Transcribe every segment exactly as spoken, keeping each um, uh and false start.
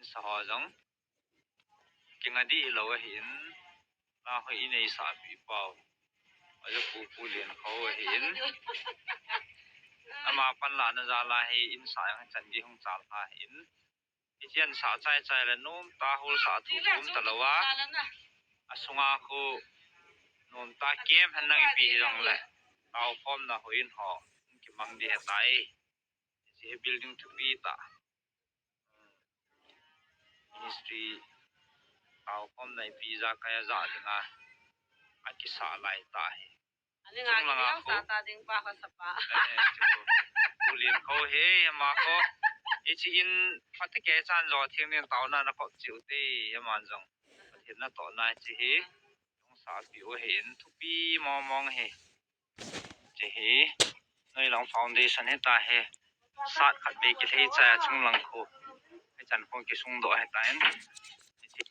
Saho jong kinga dih lou ahin, na hoi inei sahpi pau. Ajo pu Pu Lian kho ahin. Ama panlahna jal a hi in sa jong chan gei hung chal ahin. Hiche an sah chai chai le nom ta, hol sah thu um talou a. Asunga khu nom ta kem hen nang ipi hijongle. Taokhomna houin ho kimang ding ahitai. Hiche hi building thupi tah. Ministry taokhomna ipi ijakai a ja dinga akisah lai tah hi. Ani nga chung langa khu sa ta ding pa ka sapa. Eh, chu khu. Pu Lian kho hi, ama kho. Hiche in phatecha chan jo theng nin taona na kop chiu te, aman jong. Pathen natohna hiche hi. Hung sahpi u ahin thupi mong mong hi. Hiche hi. Noilang foundation hita hi. Sat khat vei kilhei chai a chung lang khu. Hichan khu kisung doh hitan. Hiche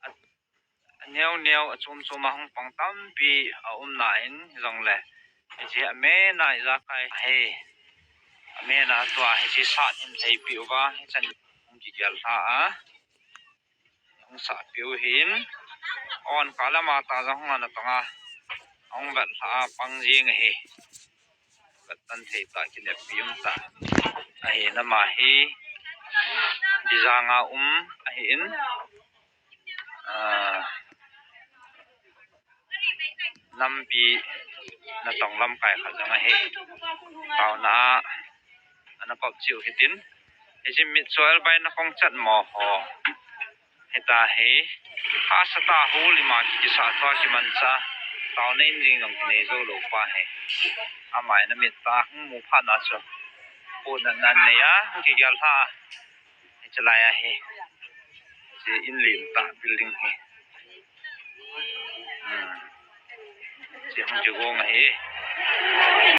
a, aneo neo achom chom a hung pang tampi aum nan jongle. Hiche a main a ijakai hi. A main a tua hiche sat hin lheipi uva. Hichan hung kigel lha a. Hung sahpi u hin. On kah lama ta jong hung ana tong a. Hung vet lha a pang jing ahi. Vet tan thei tah kineppi um tah. Ahin ama hi. Bijang a um ahin. Ah, nampi natong lamkai khat jong ahi. Taona a ana kop chiu hitin. Hiche mitcho elbai na kong chat mo ho. Hita hi. Hahsa tah hol ima kikisah tua kimancha. Taona in jing jong kinei jou lou pa hi. Ama in amit tah hung mu phat na chu. Pu nan nan nei a, hung kigel lha. Hiche lai ahi. Hiche in lim tah building hi. Hmm. Hiche hung kigong ahi.